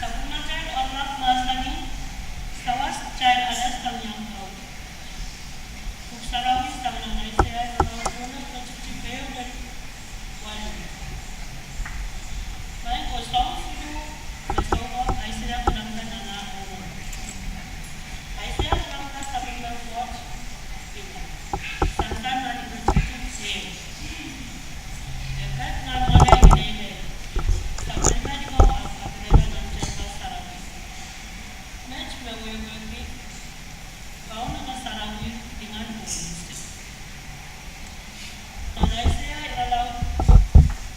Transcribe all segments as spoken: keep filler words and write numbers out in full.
Sapwellimatail oaralap mahsanih, sawas kitail ale sang iang kaudok. Pwuhk Sarawi sang nan Aiseia irelaud weneu, iretikitik ehu lel waluh. Maing ko, soahng siluh me soukohp Aiseia kilangada nan ah ohl. Aiseia kilangada sapwellimen Koht, sansal nan iretikitik ehu. E kat nan mwoale ileile, sapwellime limau ahpw kapikada nan tehnpas sarawi. Met me wehwehki Kauno me sarawi, lingan oh unsek. Nan Aiseia irelaud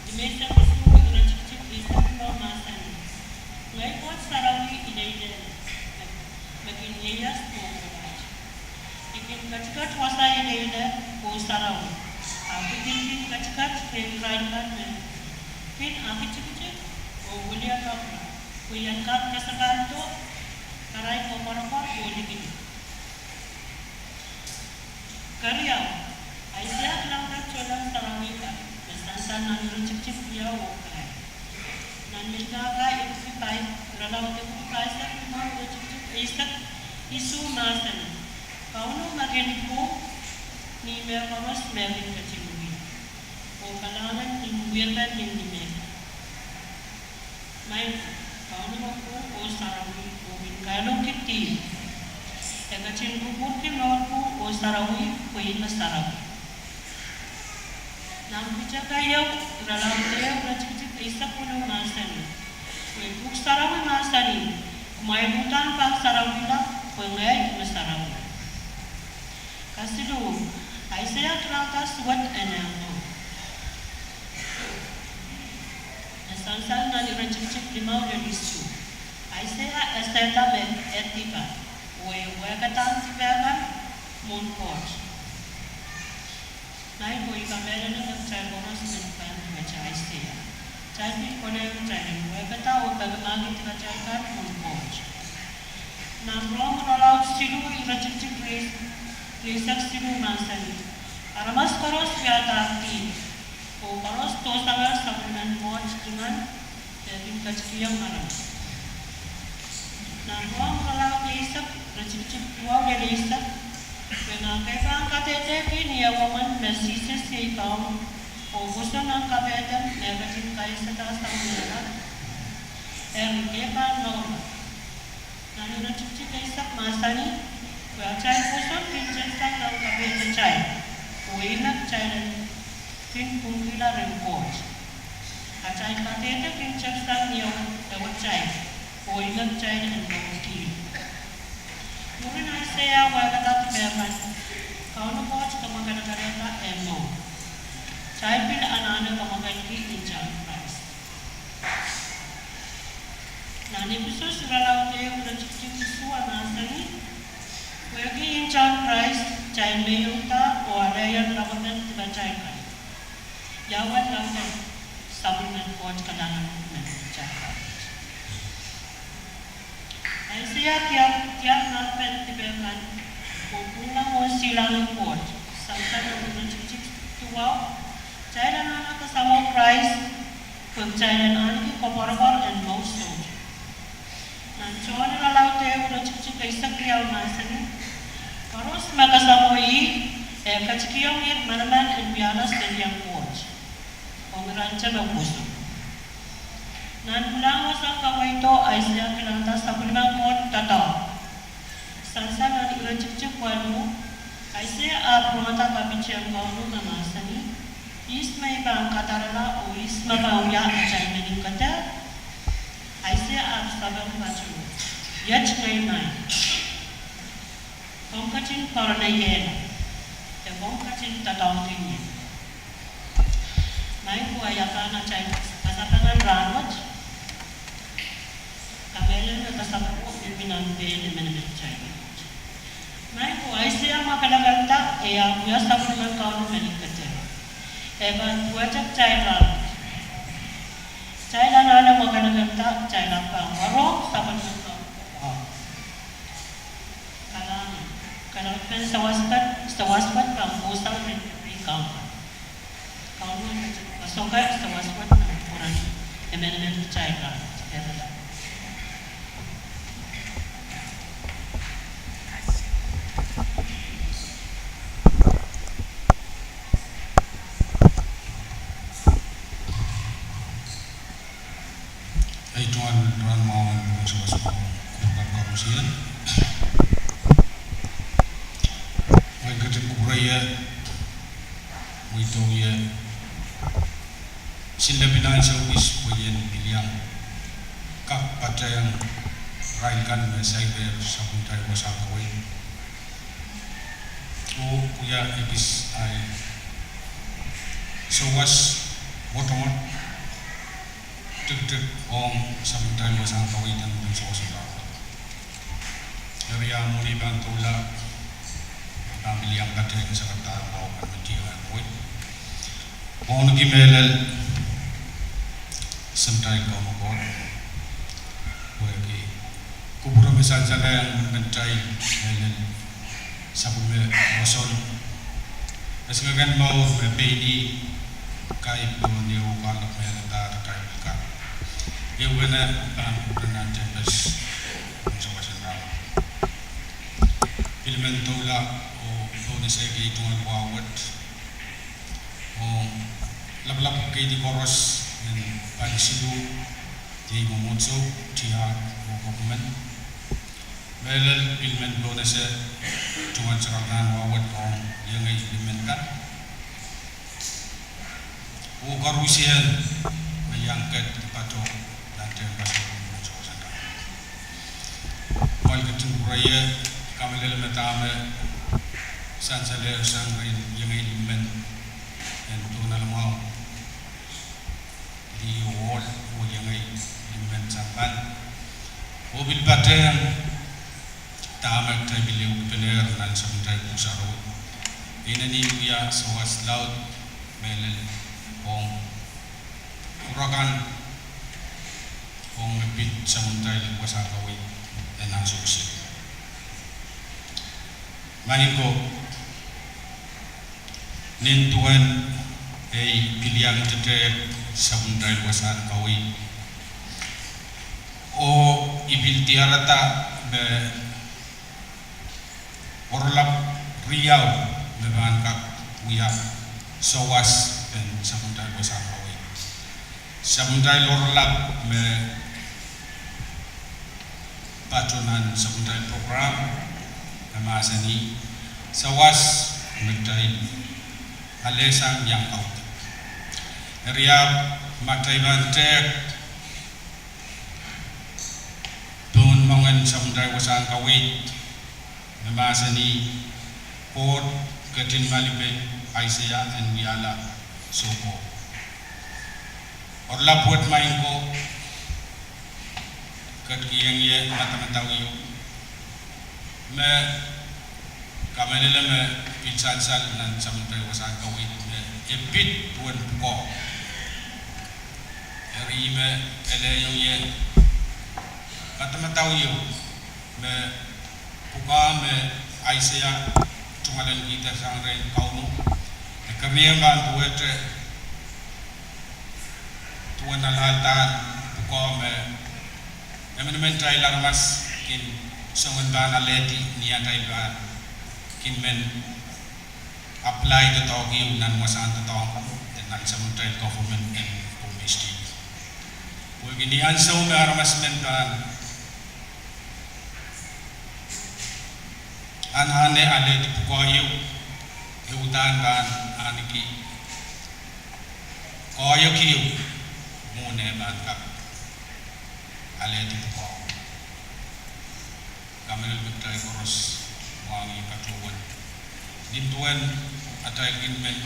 limeisek isuh, iretikitik eisek limau mahsanih, Ngehi Koht Sarawi ileile, me kin ieias oh kohla. I kin ketiket wasa ileile oh sarawi, ahpw I kin kin ketiket rehn irail kan me kin aktikitik oh wiliakapwala, pwe I en kak kasakaldo arail koapworopwor oh likilik. Keriau, Aiseia kilangada tohnleng sarawi kan me sansal nan iretikitik riau oh pahieu. Nan Melkahka iretikitik pahieu, irelaud iretikitik pahisek limau, iretikitik eisek isuh mahsanih, Kauno me kin pwung ni mehkoaros me kin ketin wia, oh kalahngan ni wiepen ni mehkoaros. Maing ko, Kauno me pwung oh sarawi, oh kin kailongki dihp. E ketin kupwurki mour pwung oh sarawi, pwe ih me sarawi. Nan Piter keieu, irelaud ehu, iretikitik eisek weneu mahsanih, Pwe Pwuhk Sarawi mahsanih, Kumwail uhdahn pahn sarawihla, pwe ngehi me sarawi. Kasiluh, Aiseia kilangada suwed en eh mour, me sansal nan iretikitik limau lel isuh. Aiseia esehda me e dipa, oh e wehkadahng dipehkan mwohn Koht. Maing ko, I kamehlele me kitail koaros me dipan duwehte Aiseia, kitail pil kolehng kitail en wehkada oh pekimahkki dipatail kan mwohn Koht. Nan Rom irelaud siluh, iretikitik rieisek siluh mahsanih, Aramas koaros wiahda dihp, oh koaros dohsangehr sapwellimen Koht lingan, de kin ketikihong aramas. Nan Rom irelaud eisek, iretikitik duwau lel eisek, Pwe ma ke pahn kadehdehki ni eh mwomwen me Sises iei Kaun, oh pwoson nan kapehden me ketin kaiasada sang mehlel, eri ke pahn mourla. Nan iretikitik eisek mahsanih, Pwe atail pwoson kin teksang nan kapehdetail, oh ih me kitail en kin pwungkihla rehn Koht. Atail kadehde kin teksang ni ewetail, oh ih me kitail en mourki. Mwurin Aiseia wehkada dipehkan, Kauno Koht kamwakelekelehda eh mour. Kitail pil anahne kamwakelki ntahn Krais. Nan Episos irelaud ehu, iretikitik isuh mahsanih, Pwehki ntahn Krais kitail meieuda oh aleier lapwapen dipatail kan. Ia uwen lapwap? Sapwellimen Koht kalahngan men kitail kan. Aiseia diar, diar lapwapen dipehkan, oh pwungla mwohn silangin Koht, sansal nan iretikitik duwau, Kitail anahne kasamwo Krais, pwe kitail en ahneki koapworopwor en mour soutuk. Nan Sohn irelaud ehu, iretikitik eisek riau mahsanih, Koaros me kasamwo ih, e ketikihong ih manaman en wiahla serien Koht, ong irail me pwoson. Nan Kilang Wasa Aiseia kilangada sapwellimen Koht doadoahk. Sansal nan iretikitik waluh, Aiseia ahpw pwurehngada kapitien Kauno me mahsanih, ihs me I pahn kadarala oh ihs me pahn wia atail meninkeder? Aiseia ahpw sapeng patohdo, iet ngehi maing. Komw ketin poarneiehla, de komw ketin doadoahngkin ie. Maing ko, ia pahn atail kasapahl en rahnwet? Kamehlele me kasapahl ko pil nan pein emenemen kitail. Maing ko, Aiseia mwakelekelda e ahpw wia sapwellimen Kauno meninkeder. E pahn duwehte kitail rahnwet. Kitail anahne mwakelekelda kitail ahpw pahn warohng sapwellimen Kauno. Kalahngan, kalahngan, sawaspet, sawaspet pahn kohsang rehn Kauno. Kauno ketin kasohka sawaspet nan kupwuren emenemen kitail rahnwet. Ei, tungoal rahn mwahu en sawaspet, kupwuren koarusie. Ngehi ketin kupwure ie, mweidohng ie, silepen ansou kis pwe I en pil iang kak patehng irail kan me saikinte sapwellimatail wasahn kaweid oh wia ekis ahi sawas mwotomwot tikitik ong sapwellimatail wasahn kaweid en mwurin sawas en rahnwet. Eri ia mwurin I pahn doula, I pahn pil iang patehng sakadahr wahu kan me tiahk wet. Mwohnki mehlel samatail Kauno Koht, pwehki kupwure me sansalehng mentail mehlel sapwellime roson. Esingek en mour me pein ih kaipwon ehu kahlap mehlel dahde kaipwilka. Ehu ene pahn kupwuren nan tehnpas en sawas en rahnwet. Pil men doula oh pohnese kei tungoal wahu wet ong lapalap keidi koaros en pali siluh, iei mwomwohdiso, tiahk oh koperment. Mehlel pil men pohnese tungoal sarawi nan wahu wet ong iengei limen kan oh koarusie me iang ketiket patoh nan tehnpas en sawas en rahnwet. Kumwail ketin kupwure ie, kamehlele me dahme sansalehr sang rehn iengei limen en Donal Mwahu, Lioal oh iengei limen sampah, oh pil patehng dahme kitail pil ehukipelehr nan sapwellimatail pwuhk sarawi. E inenen wia sawas laud mehlel ong kupwure kan ong me pid sapwellimatail wasahn kaweid en ansou kiset. Maing ko, nin duwen ei pil iang tetehk sapwellimatail wasahn kaweid oh I pil diarada me oaralap riau me pahn kak wia sawas en sapwellimatail wasahn kaweid. Sapwellimatail oaralap me patoh nan sapwellimatail program me mahsanih, sawas me kitail alehsang iang kaudok. Eri ahpw ma kitail pahn tehk pohn moangen sapwellimatail wasahn kaweid me mahsanih, Koht ketin malipe Aiseia en wiahla soukohp. Oaralap wet, maing ko, ketikihong ie madamadau ieu me kamehlele me pil sansal nan sapwellimatail wasahn kaweid me e pid duwen pwukoa. Eri me elehiong ie madamadau ieu me pwukoa me Aiseia tungoalenkihda sang rehn Kauno, e keriau pahn duwehte duwen alahldahr pwukoa me emenemen kitail aramas kin soangen pahn alehdi ni atail pahn kin men apply doadoahk ieu nan wasahn doadoahk en nan sapwellimatail government en Pohnpei State. Ni ansou me aramas men pahn anahne alehdi pwukoa ieu, e uhdahn pahn ahneki koahiek ieu mwohn eh pahn kak alehdi pwukoa. Kamehlele me kitail koaros mwahngih patohwen. Nin duwen atail kin men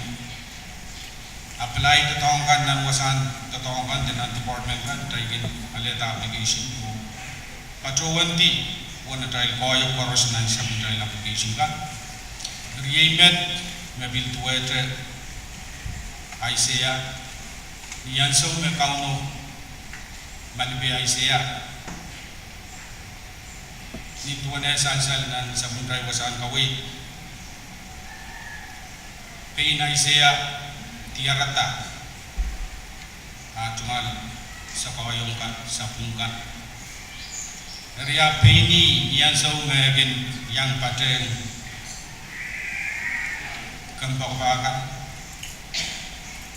apply doadoahk kan nan wasahn doadoahk kan de nan department kan, kitail kin alehda application oh patohwandi uwen atail koahiek koaros nan sapwellimatail application kan. Riei met me pil duwehte Aiseia, ni ansou me Kauno malipe Aiseia, nin duwen eh sansal nan sapwellimatail wasahn kaweid, pein Aiseia diarada, ah tungoal sakoahiong kan, sapwung kan. Eri ahpw pein ih, ni ansou me e kin iang patehng kempoakepah kan,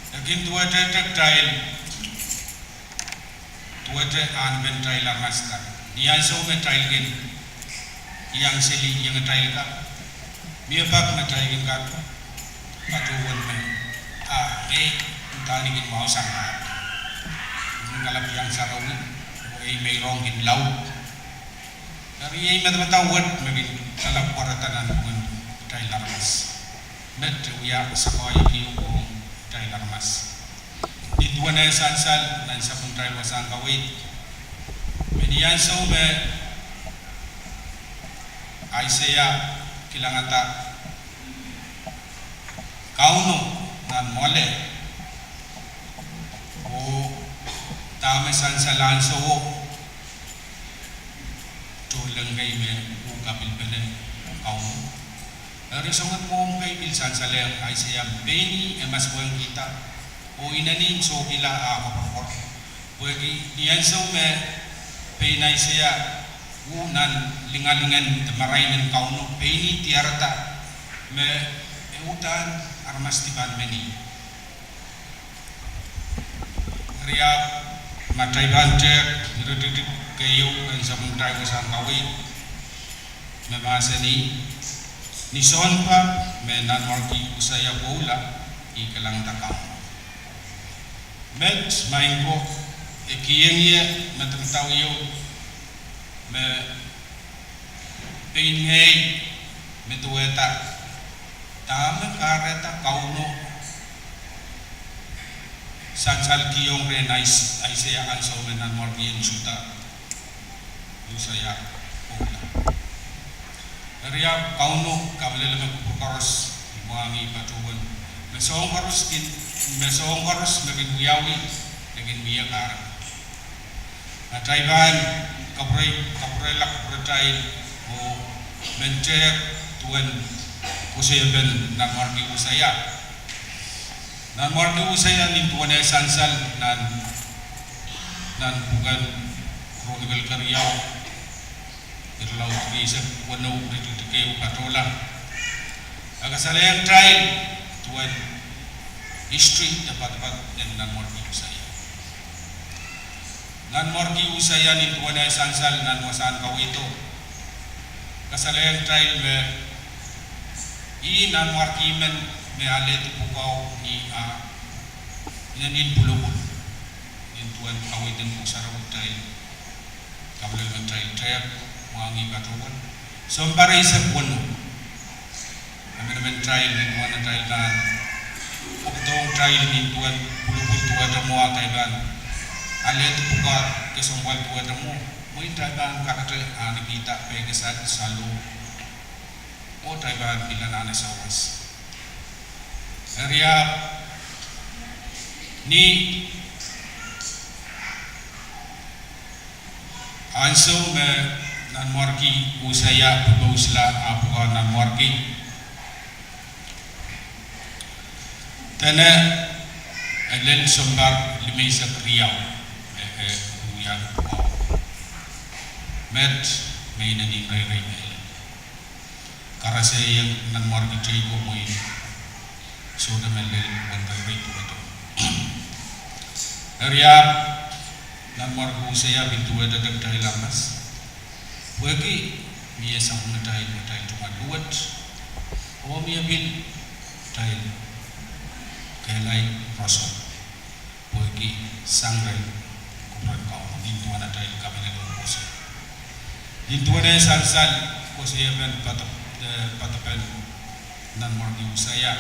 e kin duwehdehte kitail, duwehte ahn pein kitail aramas kan. Ni ansou me kitail kin iang seli iengatail kan, mie pak me kitail kin kak patohwen me, ah, eh, udahn I kin mwahu sang ah, I kin kalap iang sarawi, oh ei meirong kin laud. Eri ei medemedewe wet me kin kalap warada nanpwungen kitail aramas. Met e wia sakoahiek ieu ong kitail aramas. Nin duwen eh sansal nan sapwellimatail wasahn kaweid, me ni ansou me Aiseia kilangada Kauno nan mwoale, oh dahme sansal ansouo, tohnleng kei me uh kapilpene Kauno. Eri soangen mwohmw kei pil sansalehng Aiseia me pein ih e masepwehkihda, oh inenen sohpeila ah koapworopwor. Pwehki ni ansou me pein Aiseia uh nan lingalingen de marain en Kauno, pein ih diarada me e uhdahn aramas dipan men ih. Eri ahpw ma kitail pahn tehk iretikitik keieu en sapwellimatail wasahn kaweid, me mahsanih, ni sounpar me Nanmwarki Usaia pwoula, ih kilangada Kauno. Met maing ko, e kiheng ie medemedewe ieu me pein ngehi medewehda dahme kahrehda Kauno sansalkihong rehn Ais-, Aiseia ansou me Nanmwarki en Suhda Usaia pwoula. Eri ahpw Kauno, kamehlele me kupwur koaros, I mwahngih patohwen me soahng koaros kin, me soahng koaros me kin wiawi, e kin mie kahre. Ma kitail pahn kapwurei, kapwureila kupwuratail oh men tehk duwen koasoiepen Nanmwarki Usaia. Nanmwarki Usaia nin duwen eh sansal nan, nan pwuken Kronikel keriau, irelaud rieisek weneu, iretikitik ehu patohla, e kasalehiong kitail duwen history de poadoapoad en Nanmwarki Usaia. Nanmwarki Usaia nin duwen eh sansal nan wasahn kaweido kasalehiong kitail me ih nanmwarki men me alehdi pwukoa ni ah inenen pwulopwul. Nin duwen kaweid en Pwuhk Sarawi, kitail, kamehlele me kitail tehk, mwahngih patohwen, sounpar eisek weneu. Emenemen kitail, nin duwen atail pahn pwukoahdohng kitail nin duwen pwulopwul duwehte mwo, kitail pahn alehdi pwukoa kesempwal duwehte mwo, mwein kitail pahn kakete ahnekihda pehkasal, saloh, oh kitail pahn pil anahne sawas. Eri ahpw ni ansou me Nanmwarki Usaia pwupwousla ah pwukoa nanmwarki, dene e lel sounpar limeisek riau me e wiahla pwukoa. Met me inenen reirei mehlel. Karasehiong nanmwarki teikan mwein sohte me lel wen reirei duwehte. Eri ahpw Nanmwarki Usaia pil duwehte kitail aramas pwehki mie sapwellimatail, atail tungoal luwet, oh mie pil kitail kehlail roson pwehki sang rehn kupwuren Kauno, nin duwen atail kamehlele oh koasoia. Nin duwen eh sansal koasoiepen poadopen Nanmwarki Usaia,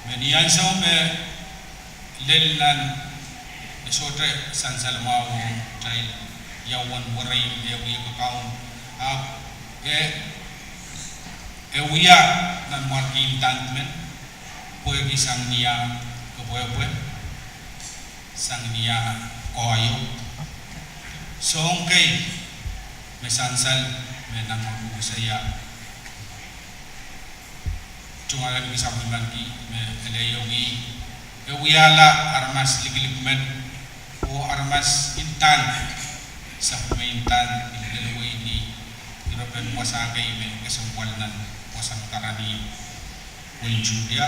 me ni ansou me lel nan, e sohte sansal mwahu ong kitail ia uwen werein eh wie kakaun, ahpw e, e wia nanmwarki ndand men pwehki sang ni ah kepwehpwe, sang ni ah koahiek. Soahng kei me sansal me Nanmwarki Usaia tungoalenki sapwellimaniki me ele iowi, e wiahla aramas likilik men oh aramas ndand, sapwellime ndand, ni lelewei ni irepen wasa kei me kesempwal nan wasahn karanih en Sudia.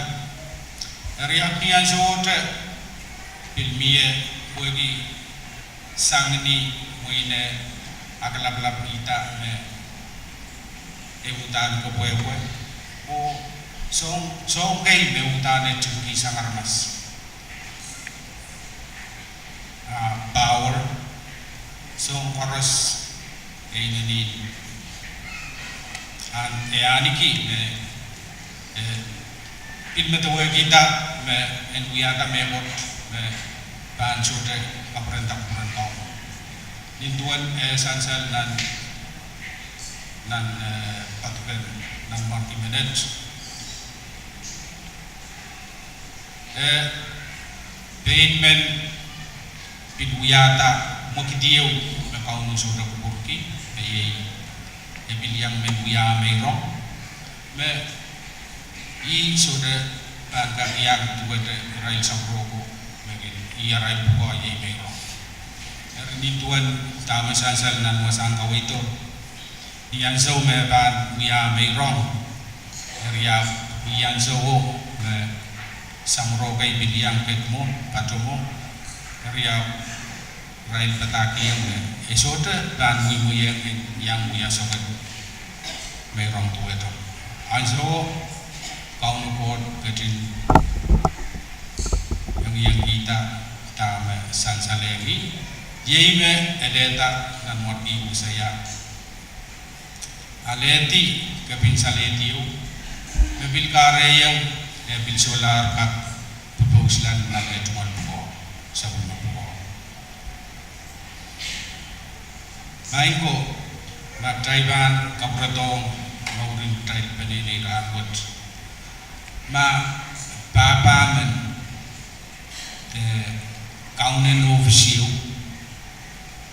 Eri ahpw ni ansowohte pil mie pwehki sang ni mwein e akalapalapkihda me e uhdahn kepwehpwe oh soahng, soahng kei me uhdahn e tihkihsang aramas, ah, power, soahng koaros e inenen, ahn, e ahneki me, eh, pil medewehkihda me en wiahda mehkot me pahn sohte kapwurehda kupwuren Kauno. Nin duwen eh sansal nan, nan, eh, poadopen Nanmwarki menet, eh, pein men pil wiahda mwekid ieu me Kauno sohte kupwurki, me iei, e pil iang men wia meirong, me ih sohte pahn kak iang duwehte irail sapwroko, me kin, ih arail pwukoa iei meirong. Eri nin duwen dahme sansal nan wasahn kaweido, ni ansou me pahn wia meirong, eri ahpw ni ansowo me samworo kei pil iang ketido mwo, patohdo mwo, eri ahpw irail padahkihong me e sohte pahn mihmi iang, iang wia soket meirong duwehte. Ansowo Kauno Koht ketin iang, iang kihda dahme sansalehng ih, iei me elehda Nanmwarki Usaia alehdi kepin salehdi ieu, me pil kahrehiong, e pil solahr kak pwupwoud solahr nan eh tungoal pwukoa, sapwellime pwukoa. Maing ko, ma kitail pahn kapwuredohng mouren kitail peneinei rahnwet, ma pahpa men, de kaunen ohpis ieu,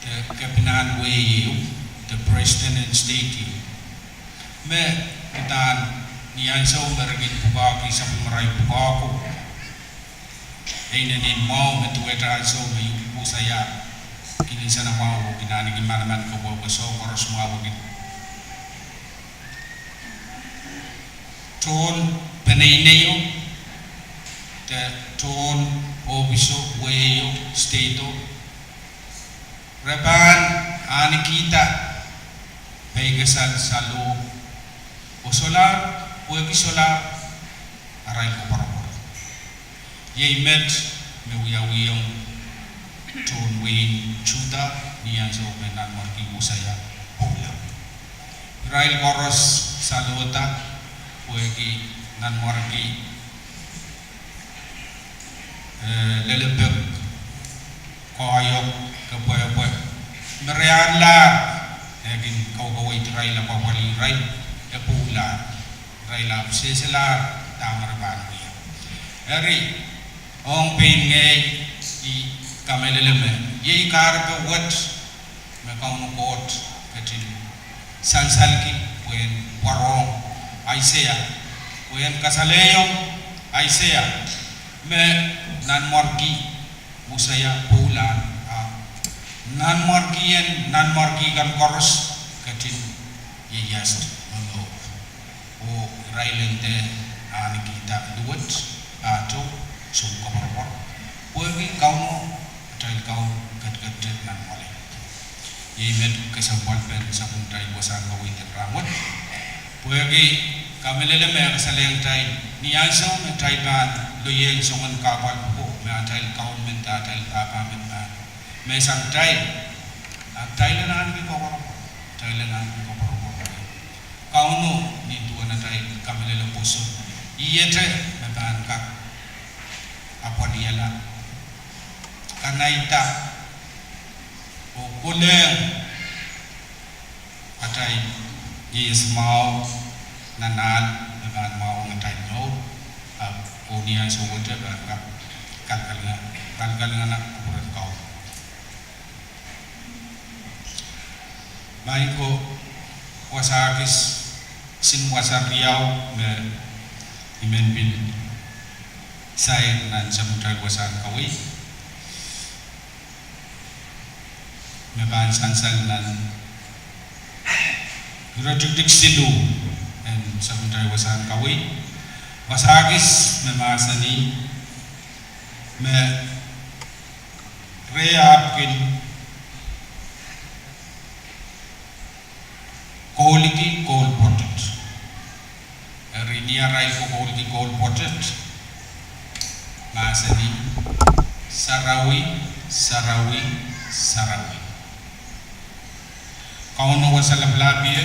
de kepinahn wehi ieu, de president en state ieu, me uhdahn ni ansou me re kin pwukoahki sapwellimarail pwukoa ko, e inenen mwahu me duwehte ansou me Usaia kin nsenamwahu oh kin ahneki manaman kepwehpwe, soahng koaros mwahu kin tohn peneineio, de tohn ohpiso, wehio, stateio, re pahn ahnekihda peikasal, saloh, oh solahr, pwehki solahr arail koapworopwor. Iei met me wiawihong tohn wehin Suhda ni ansou me Nanmwarki Usaia pwoula. Irail koaros salohda pwehki nanmwarki, eh, lelepek, koahiek, kepwehpwe, me re ahnlahr, e kin kaukaweid irail, apwapwalih irail, e pwoulahr, irail ahpw sehselahr dahme re pahn wia. Eri, ong pein ngehi, I kamehlele me iei kahrepe wet me Kauno Koht ketin sansalki pwehn warohng Aiseia, pwehn kasalehiong Aiseia me Nanmwarki Usaia pwoula, a nanmwarkien nanmwarki kan koaros ketin ieias momour, oh irail en dehr ahnekihda luwet, pahtou, sounkoapworopwor, pwehki Kauno Kitail kaun ketiketete nan mwoalen. Iei met kesempwalpen sapwellimatail wasahn kaweid en rahnwet. Pwehki kamehlele me kasalehng kitail, ni ansou me kitail pahn loieng soangen kahpwal pwuko me atail kaun men de atail pahpa men pahn mehsang kitail, a kitail en ahneki koapworopwor. Kitail en ahneki koapworopwor. Kauno, ni duwen atail kamehlele pwoson, ihte me pahn kak apwalihala, kanaida, oh kolehng atail ieias mwahu nan ahl me pahn mwahuong atail mour, ahpw oh ni ansou wet pahn kak kalkalingan, kalkalingan kupwuren Kauno. Maing ko, wasa kis, kisin wasa riau me I men pil sair nan sapwellimatail wasahn kaweid, me pahn sansal nan iretikitik siluh en sapwellimatail wasahn kaweid. Wasa kis me mahsanih me re ahpw kin koulki koul pwoatet. Eri ni arail kokoulki koul pwoatet, mahsanih, sarawi, sarawi, sarawi. Kauno Wasa Lapalahpie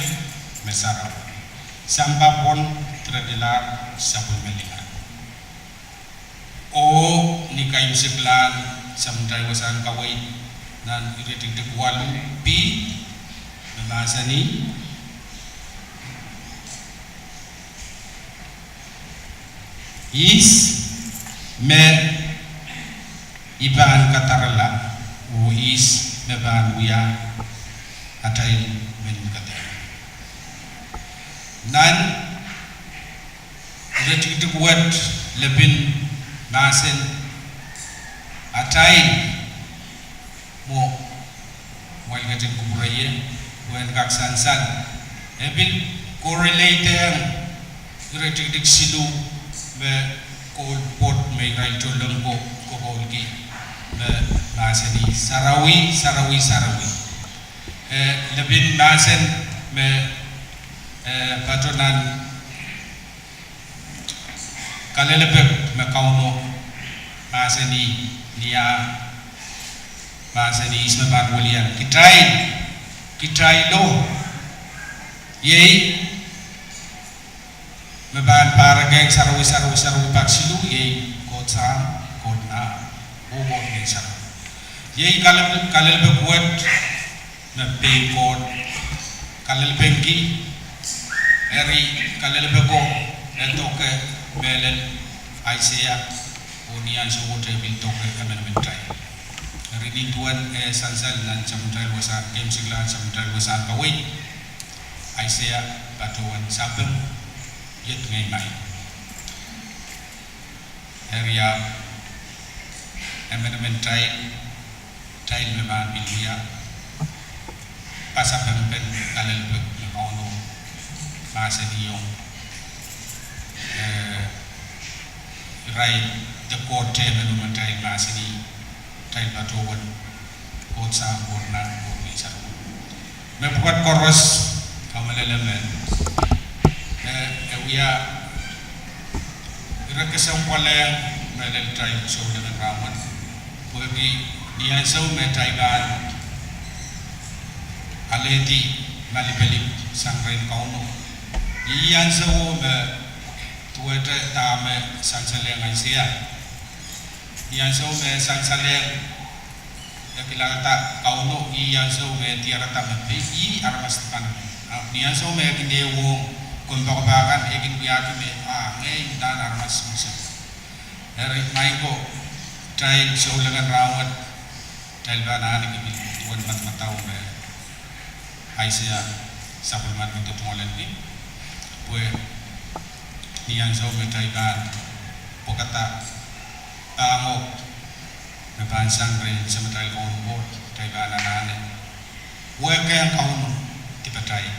me sarawi. Sampah pwon diredilahr sapwellime lingan. Oh ni kaimwseklahn sapwellimatail wasahn kaweid nan iretikitik waluh B, me mahsanih, ihs me I pahn kadarala, oh ihs me pahn wia atail meninkeder. Nan iretikitik wet, lepin mahsen atail mwo, mwail ketin kupwure ie, pwehn kak sansal, e pil correlate-ehng iretikitik siluh me koul pwoat me irail tohnleng ko kokoulki, me mahsanih sarawi, sarawi, sarawi. Eh, lepin mahsen me, eh, patohwan kalelapak me Kauno mahsanih, ni ah mahsanih ihs me pahn welian kitail, kitailo, iei me pahn pahrekehng sarawi, sarawi, sarawi pak siluh, iei Koht Sahm, Koht Nah, oh Koht Ngehn Sarawi. Iei kalel-, kalelapak wet me pein Koht kalelpengki. Eri kalelapak ko e doke mehlel Aiseia, oh ni ansou wet e pil doke emenemen kitail. Eri ni duwen e sansal nan sapwellimatail wasahn, keimwseklahn sapwellimatail wasahn kaweid, Aiseia patohwan sapeng, iet ngehi maing. Eri ahpw emenemen kitail, kitail me pahn pil wia pasapengpen kalelapak me Kauno mahsanihong, eh, irail de Koht tehmen me kitail mahsanih, kitail patohwan Koht Sahm, Koht Nah, Koht Ngehn Sarawi. Mepwukat koaros, kamehlele me, eh, e wia ire kesempwal ong mehlel kitail souleng en rahnwet. Pwehki ni ansou me kitail pahn alehdi malipalip sang rehn Kauno, iei ansouo me duwehte dahme sansalehng Aiseia. Ni ansou me sansalehng, e kilangada Kauno, iei ansou me diarada me pei ih aramas dipan. Ahpw ni ansou me e kin ehuong kompoakepahi kan, e kin wiahki me, ah, ngehi uhdahn aramas mwohtail. Eri maing ko, kitail souleng en rahnwet, kitail pahn ahneki pil duwen madamadau me Aiseia sapwellimen me doadoahk en pil. Pwe ni ansou me kitail pahn pwekada pahn wok me pahn sang rehn Samatail Kauno Koht, kitail pahn anahne wehkehng Kauno dipatail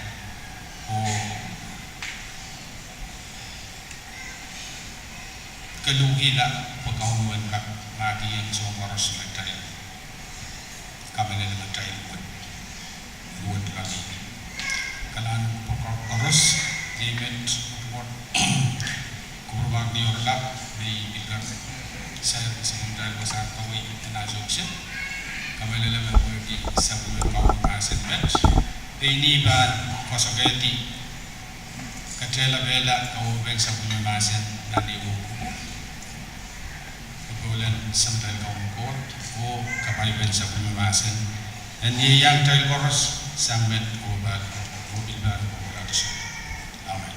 oh keluhkihla pwe Kauno en kak mahkihong soahng koaros me kitail Kamehlele me kitail wet, wet lami. Kalahngan pwukat koaros, iei met, kupwurupwurdohng ni oaralap me I pil kak sair sapwellime kitail wasa kawei en aht sohte. Kamehlele me pwehki sapwellime Kauno mahsen met, pein I pahn koasoakoahdi katail lapalap kawehwehpen sapwellime mahsen nan ehu kupwur. Kupwuren Samatail Kauno Koht oh kapaipen sapwellime mahsen en ieiang kitail koaros sang met oh pahn, oh pil pahn kohkohlahte soh. Amen.